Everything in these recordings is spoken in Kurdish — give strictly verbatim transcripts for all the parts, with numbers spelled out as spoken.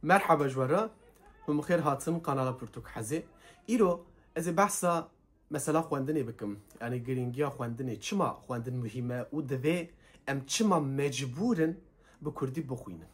Merhaba ji we re, hûn bi xêr hatin kanala Pirtûk Hezê. Îro ez ê behsa mesela xwendinê bikim. Yanî girîngiya xwendinê, çima xwendin muhîm e û divê em çima mecbûr in bi kurdî bixwînin.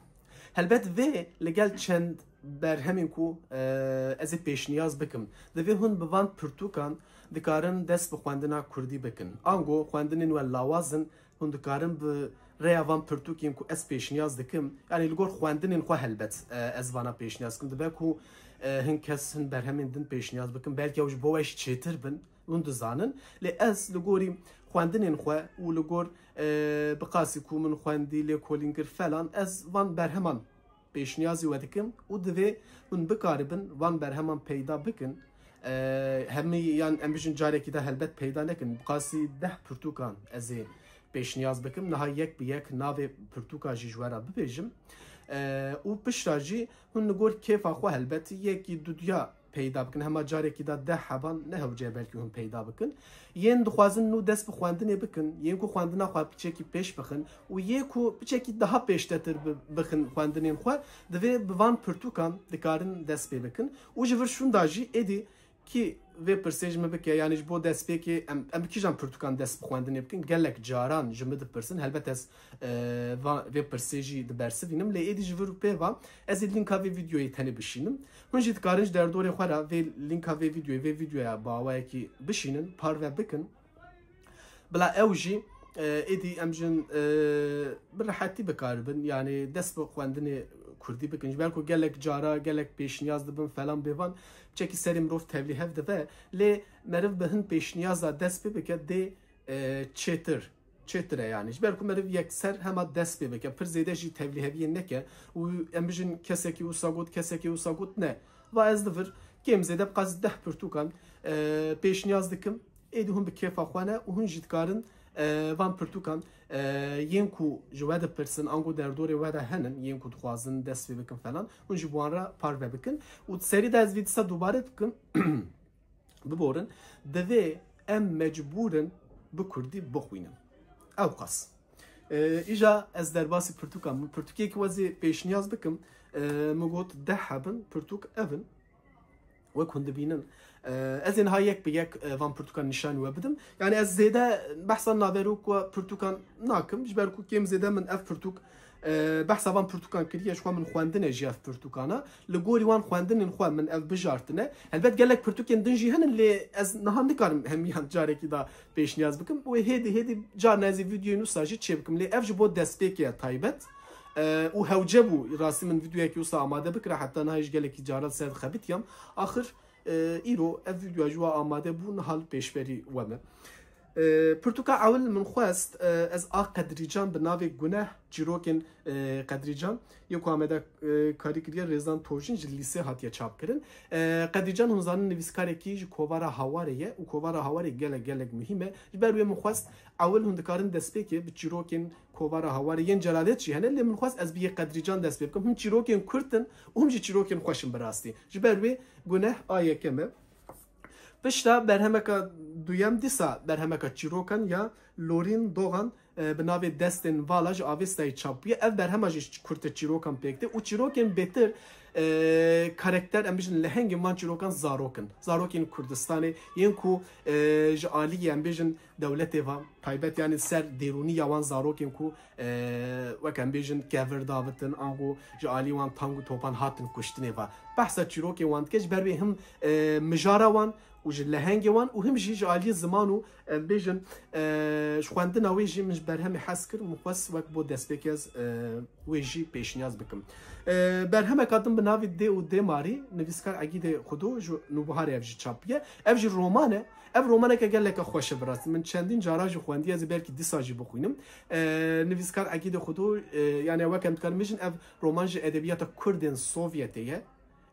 Helbet vê li gel çend berhemên ku, e, ez ê pêşniyaz bikim. Divê hûn bi van pirtûkan dikarin dest bi xwendina kurdî bikin. Ango xwendinên we lawaz in, hûn dikarin bi rêya van pirtûkên ku ez pêşniyaz dikim, yanî li gor xwendinên xwe helbet, e, ez vana pêşniyaz dikim. Dibe ku, e, hin kes hin berhemên din pêşniyaz bikin, belkî ew ji bo we jî çêtir bin, hûn dizanin. Lê ez li gorî xwendinên xwe û li gor, e, bi qasî ku min xwendî, lêkolîn kir falan, ez van berheman pêşniyazî we dikim û divê hûn bikaribin van berheman peyda bikin. E, hemî yan em bijin carekî de helbet peyda nekin. Bi qasî deh pirtûkan ez ê pêşniyaz bikim. Niha yek bi yek navê pirtûka jî ji we re bibêjim. E, û pişta jî hûn li gor kêfa xwe helbet yekî duduya peyda bikin. Hema carekî de deh heban ne hewce ye belkî hûn peyda bikin. Yên dixwazin nû dest bi xwendinê bikin, yên ku xwendina xwe piçekî pêş bixin û yê ku piçekî daha pêştetir bi-, bixin xwendinên xwe, divê bi van pirtûkan dikarin dest pê bikin. Û ji vir şûnda jî êdî kî vê pirsê ji min bike, yanî ji bo destpêkê em, em bi kîjan pirtûkan dest bi xwendinê bikin? Gelek caran ji min dipirsin. Helbet ez, e, va-, vê pirsê jî dibersivînim. Lê êdî ji vir û pê va ez ê lînka vê vîdyoyê tenê bişînim. Hûn jî dikarin ji derdorê xwe re vê lînka vê vîdyoyê, vê vîdyoya bi awayekî bişînin, parve bikin. Bila ew jî, e, êdî em jin, e, bi rehetî bikaribin, yanî dest bi xwendinê kurdî bikin. Ji ber ku gelek cara, gelek pêşniyaz dibin, falan bêvan, çekî serê mirov tevlîhev dibe. Lê meriv bi hin pêşniyaza dest pê bike, dê, e, çêtir, çêtir e yanî. Ji ber ku meriv yekser hema dest pê bike, pir zêde jî tevlîheviyê neke û em bijin kesekî wisa got, kesekî wisa got, ne. Va ez li vir kêm zêde bi qas deh pirtûkan, e, pêşniyaz dikim. Êdî hûn bi kêfa xwe ne û hûn jî dikarin, e, van pirtûkan, e, yên ku ji we dipirsin, ango derdorê we de henin, yên ku dixwazin dest pê bikin falan, hûn jî bi wan re parve bikin. Û di serî de ez vî dîsa dubare dikim, biborin, divê em mecbûr in bi kurdî bixwînin. Ew qas. E, îja ez derbasî pirtûkan bim. Pirtûkê ku ez ê pêşniyaz bikim, e, min got deh hebin, pirtûk ev in. Wek hûn dibînin, e, ez ê niha yek bi yek, e, van pirtûkan nîşanî we bidim. Yanî ez zêde behsa naverok we pirtûkan nakim. Ji ber ku kêm zêde min ev pirtûk, e, behsa van pirtûkan kiriye, ji xwe min xwendine jî ev pirtûkana. Li gorî wan xwendinên xwe min ev bijartine. Helbet gelek pirtûkên din jî henin, lê ez niha nikarim hemiyan carekî da pêşniyaz bikim. Wê hêdî hêdî carna ez ê vîdyoyên wisa jî çêbikim. Lê ev ji bo destpêkê ye taybet. E, û hewce bû, rastî min vîdyoyekî wisa amade bikira, heta niha jî gelekî cara li ser dixebitiyam. Axir, e, îro ev vîdyoya ji we amade bû, niha li pêşberî we me. E, pirtûka ewil min xwest, e, ez a Qedrîcan bi navê Guneh Çîrokên, e, Qedrîcan, yê ku amade, e, karî kiriye Rêzan Tojîn ji lîsê hatiye çapkirin. E, Qedrîcan hûn zanin nivîskarekî ji kovara Hawarê ye û kovara Hawarê gelek gelek muhîm e. Ji ber wê min xwest ewil hûn dikarin destpêkê bi çîrokên kovara Hawarê yên Celalêt jî hene, lê min xwest ez bi yê Qedrîcan dest pê bikim. Hûn çîrokên kurt in û hûn jî çîrokên xweş in bi rastî. Ji ber wê Guneh a yekem e. Pişta berhemeka duyem dîsa berhemeka çîrokan ya Lorîn Dogan, e, bi navê Destên Vala ji Avestayê çap bûye. Ev berhema jî kurte çîrokan pêk tê û çîrokên bêtir, e, karakter, em bijin lehengên van çîrokan zarok in. Zarokên Kurdistanê yên ku, e, ji aliyê, em bijin, dewletê va taybet, yanî ser dêrûnî ya wan zarokên ku, e, wek em bêjin kevir davitin, ango ji alî wan tang û topan hatin kuştinê va. Behsa çîrokê wan dike, ji ber wê him, e, mijara wan û ji lehengê wan û him jî ji alî ziman û, em bêjin, e, ji xwendina wê jî min ji berhemê hez kir, min xwest wek bo destpêkê ez, e, wê jî pêşniyaz bikim. E, berhemeka din bi navê Dê û Dêmarî, nivîskar Egîdê Xudo ji Nûbiharê ev jî çap bûye. Ev jî roman e. Ev romaneke geleke xweş e bi rastî. Min çendîn cara jî xwendiye, ez ê belkî dîsa jî bixwînim. E, nivîskar Egîdê Xudo, e, yanî wek em dikarin bêjin, ev roman ji edebiyata Kurdên Sovyetê ye.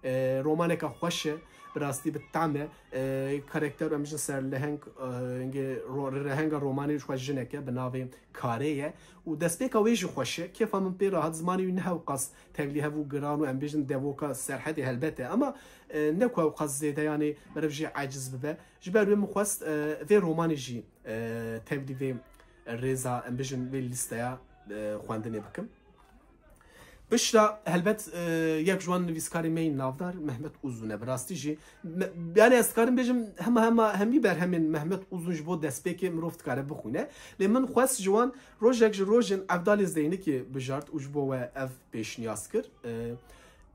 E, romaneke xweş e, bi rastî bi tam e. E, karakter em jî ser leheng, e, hingê ro-, rehenga romanê ji xwe jinek e, bi navê Karê ye. Û destpêka wê jî xweş e. Kêfa min pê re hat, zimanê wî ne hewqas tevlîhev û giran û em bêjin devoka Serhedê helbet e. Ama, e, ne ku hewqas zêde, yanî meriv jê eciz bibe. Ji ber wê min xwest, e, vê romanê jî, e, tevlî vê rêza, em bêjin vê lîsteya, e, xwendinê bikim. Piştre helbet, e, yek ji wan nivîskarê me yên navdar Mehmet Uzun e. Bi rastî jî, me-, yani ez dikarim bêjim, hema hema hemî berhemên Mehmet Uzun ji bo destpêkê mirov dikare bixwîne. Lê min xwest ji wan rojek ji rojên Evdalê Zeynikê bijart û ji bo we ev pêşniyaz kir. E,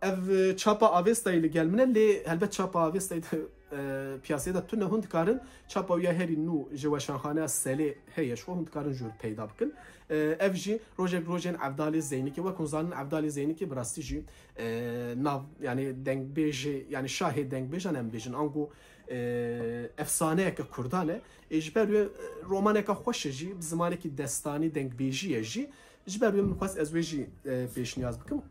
ev, e, çapa Avestayê li gel min e, lê helbet çapa Avestayê de, e, piyaseyê de tune, hûn dikarin çapa wî ya herî nû ji Weşanxaneya Selê heye, ji xwe hûn dikarin jor peyda bikin. E, ev jî rojek rojên Evdalê Zeynikê, wek hûn zanin Evdalê Zeynikê bi rastî jî, e, nav, yani dengbêjê, yani şahê dengbêjan em bêjin, ango, e, efsaneyeke kurdan e. E, ji ber wê, e, romaneke xweş e jî, bi zimanekî destanî dengbêjî ye jî. Ji ber wê min xwest ez wê jî, e, pêşniyaz bikim.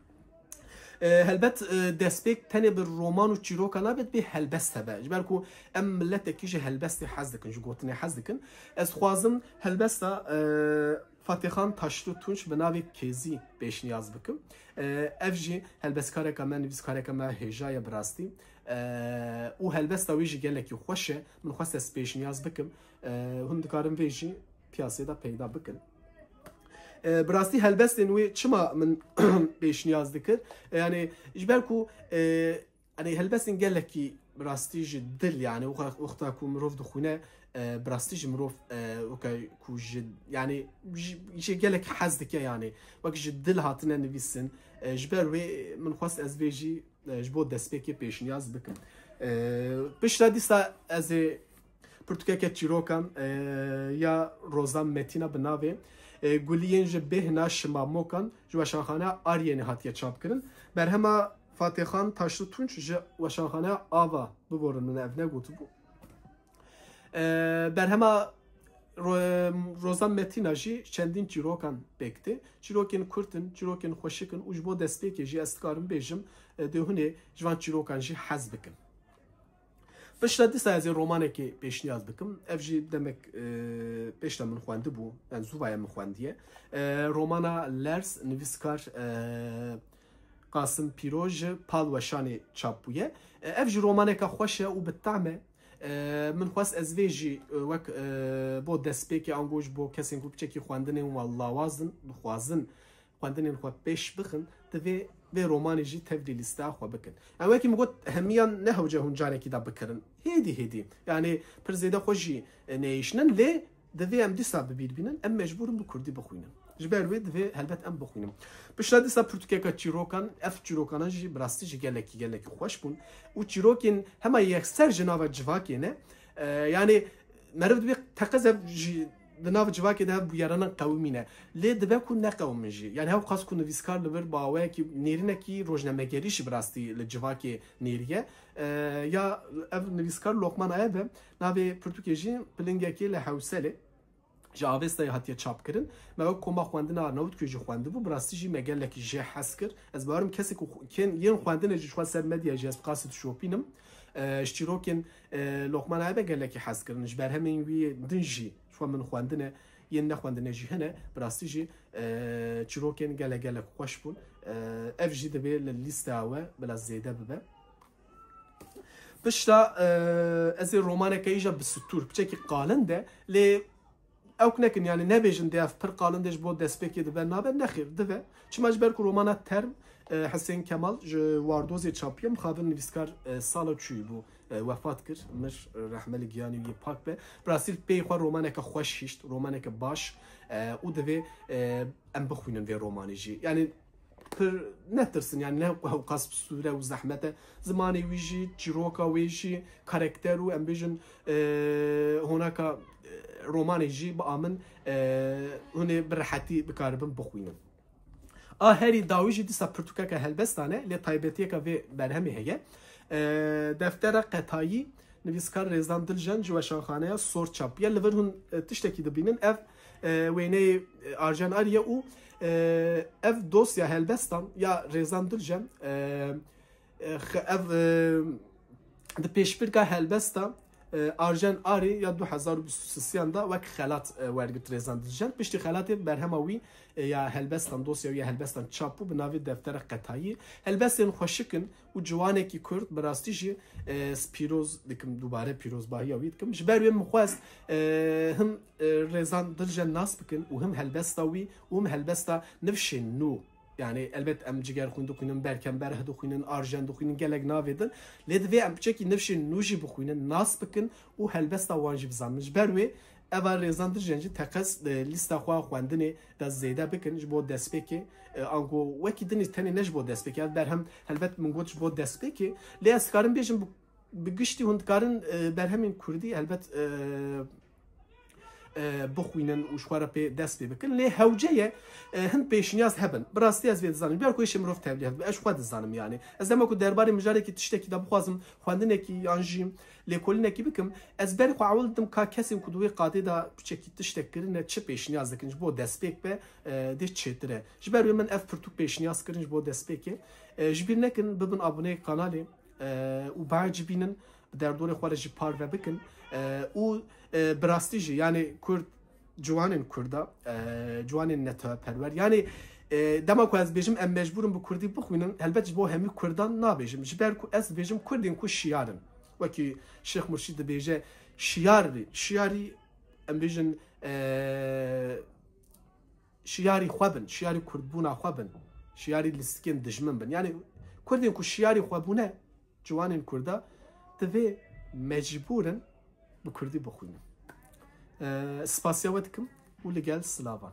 E, helbet, e, destpêk tenê bi roman û çîroka nabe, dibê helbest hebe. Ji ber ku em miletekî ji helbestê hez dikin, ji gotinê hez dikin. Ez dixwazim helbesta, e, Fatêxan Taşlı Tunç bi navê Kêzî pêşniyaz bikim. E, ev jî helbestkareka me, nivîskareka me hêja ye bi rastî. E, û helbesta wê jî gelekî xweş e. Min xwest ez pêşniyaz bikim. E, hûn dikarin vê jî piyasê de peyda bikin. E, bi rastî helbestên wê çima min pêşniyaz dikir? E, yani, ji ber ku, e, yani helbestên gelekî bi rastî ji dil, yani, wexta, wexta ku mirov dixwîne, e, bi rastî ji mirov, e, weke ku ji, yani, ji, ji gelek hez dike, yani, wek ji dil hatine nivîsin. E, ji ber wê min xwest ez vê jî, e, ji bo destpêkê pêşniyaz bikim. E, piştre dîsa ez ê pirtûkeke çîrokan, e, ya Rozan Metîna bi navê, e, Guliyên ji Bêhna Şima Mokan ji Weşanxaneya Aryênê hatiye çapkirin. Berhema Fatêxan Taşlı Tunç ji Weşanxaneya Ava, biborin min ev negotibû. E, berhema Ro-, Rozan Metîna jî çendîn çîrokan pêk tê. Çîrokên kurt in, çîrokên xweşik in û ji bo destpêkê jî ez dikarim bêjim, e, dê hûn ê ji van çîrokan jî hez bikin. Piştre dîsa ez ê romanekê pêşniyaz bikim. Ev jî demek, e, pêş de min xwendibû, yani zû vaye min xwendiye. E, romana Lers, nivîskar, e, Qasim Pîroz ji Pal Weşanê çap bûye. E, ev jî romaneke xweş e û bi tehm e. E, min xwest ez vê jî, e, wek, e, bo destpêkê ango ji bo kesên ku piçekî xwendinên wan lawaz in, dixwazin xwendinên xwe pêş bixin, divê vê romanê jî tevlî lîsteya xwe bikin. Em wekî min got, hemiyan ne hewce hûn carekî de bikirin. Hêdî hêdî. Yani pir zêde xwe jî, e, neyêşinin, lê divê em dîsa bi bîr bînin, em mecbûr in bi kurdî bixwînin. Ji ber wê divê helbet em bixwînin. Piştre dîsa pirtûkeke çîrokan, ev çîrokana jî bi rastî jî gelekî, gelekî xweş bûn. Û çîrokên hema yekser ji nava civakê ne. E, yani meriv dibê teqez ev jî di nav civakê de hev bûyeranan qewimîne. Lê dibe ku neqewimin jî. Yani hewqas ku nivîskar li vir bi awayekî nêrînekî rojnamegerî jî bi rastî li civakê nêriye. E, ya ev nivîskar Lokman Aye be, navê pirtûkê jî Pilingekê li Hewselê. Ji Avestayê hatiye çapkirin. Me wek koma xwendina Arnavutköy jî xwendibû. Bi rastî jî me gelekî jê hez kir. Ez bawerim kesê ku xwe-, kên yên xwendinê jî ji xwe ser medya jî ez bi qasî dişopînim. E, ji çîrokên, e, Lokman Aye be gelekî hez kirin. Ji berhemên wî din jî ji xwe min xwendine, yên nexwendine jî hene. Bi rastî jî, e, çîrokên gelek gelek xweş bûn. E, ev jî divê li lîsteya we bila zêde bibe. Pişta, e, ez ê romaneke îja bi stûr, piçekî qalin de, lê ewk nekin, yani nebêjin dê ev pir qalin de ji bo destpêkê dibe, nabe, nexêr, dive. Çima ji ber ku romana Term, e, Hisên Kemal ji Wardozê çapiye, mixabin nivîskar, e, sala çûyî bû, e, wefat kir, mir, e, rehme li giyanê wî pak be. Bi rastî li pêyî xwe romaneke xweş hişt, romaneke baş, e, û divê, e, em bixwînin vê romanê jî. Yani pir netirsin, yani ne hewqas bi stûre û zehmet e. Zimanê wî jî, çîroka wê jî, karakter û em bêjin, e, honaka, e, romanê jî bi amin, e, hûn ê bi rehetî bikaribin bixwînin. A herî dawî jî dîsa pirtûkeke helbestan e, lê taybetiyeke vê berhemê heye. E, Deftera Qetayî, nivîskar Rêzan Diljen ji Weşanxaneya Sor çapiye. Li vir hûn, e, tiştekî dibînin. Ev, e, wêneyê, e, Arjen Arî ye û, e, ev dosya helbestan ya Rêzan Diljen, e, e, xe-, ev, e, di pêşbirka helbesta, e, Arjen Arî ya du hezar û bîst û sisiyan de wek xelat, e, wergirt Rêzan Diljen. Piştî xelatê berhema wî, e, ya helbestan, dosya wî ya helbestan çap bû bi navê Deftera Qetayî. Helbestên xweşik in û ciwanekî kurd bi rastî jî, e, pîroz dikim, dubare pîrozbahiya wî dikim. Ji ber wê min xwest, e, him, e, Rêzan Diljen nas bikin û him helbesta wî û him helbesta Nifşên Nû Yani elbet em Cigerxwîn dixwînin, Berkem Berh dixwînin, Arjen dixwînin, gelek navê din. Lê divê em piçekî nifşên nû jî bixwînin, nas bikin û helbesta wan jî bizanin. Ji ber wê eva rêzan dijên jî teqez, e, lîsta xwe xwendinê de zêde bikin ji bo destpêkê. E, ango wekî dinê tenê ne ji bo destpêkê. Ev berhem helbet min got ji bo destpêkê. Lê ez dikarim bêjim bi, bi giştî hûn dikarin, e, berhemên kurdî helbet, e, e, bixwînin û ji xwe re pê dest pê bikin. Lê hewce ye, e, hin pêşniyaz hebin. Bi rastî ez vê dizanim. Ber ku îşê mirov tevlî hebin. Ez ji xwe dizanim yani. Ez dema ku derbarê mijarekî tiştekî de bixwazim xwendinekî yan jî lêkolînekî bikim, ez berî xwe ewil didim ka kesên ku di wê qadê de piçekî tiştek kirine, çi pêşniyaz dikin ji bo destpêk be, e, dê çêtir e. Ji ber wê min ev pirtûk pêşniyaz kirin ji bo destpêkê. E, ji bîr nekin bibin aboneyê kanalê, e, û behecî bînin, bi derdorê xwe re jî parve bikin. E, û, e, bi rastî jî, yani Kurd, ciwanên Kurda, e, ciwanên neteweperwer. Yani, e, dema ku ez bêjim em mecbûr in bi Kurdî bixwînin, helbet ji bo hemî Kurdan nabêjim. Ji ber ku ez dibêjim Kurdên ku şiyar in. Wekî Şêx Murşîd dibêje, şiyar, şiyarî, em bêjin, e, şiyarî xwe bin, şiyarî kurdbûna xwe bin, şiyarî lîstikên dijmin bin. Yani Kurdên ku şiyarî xwe bûne, ciwanên Kurda, divê mecbûr in bi Kurdî bixwînin. E, spasiya we dikim û li gel silavan.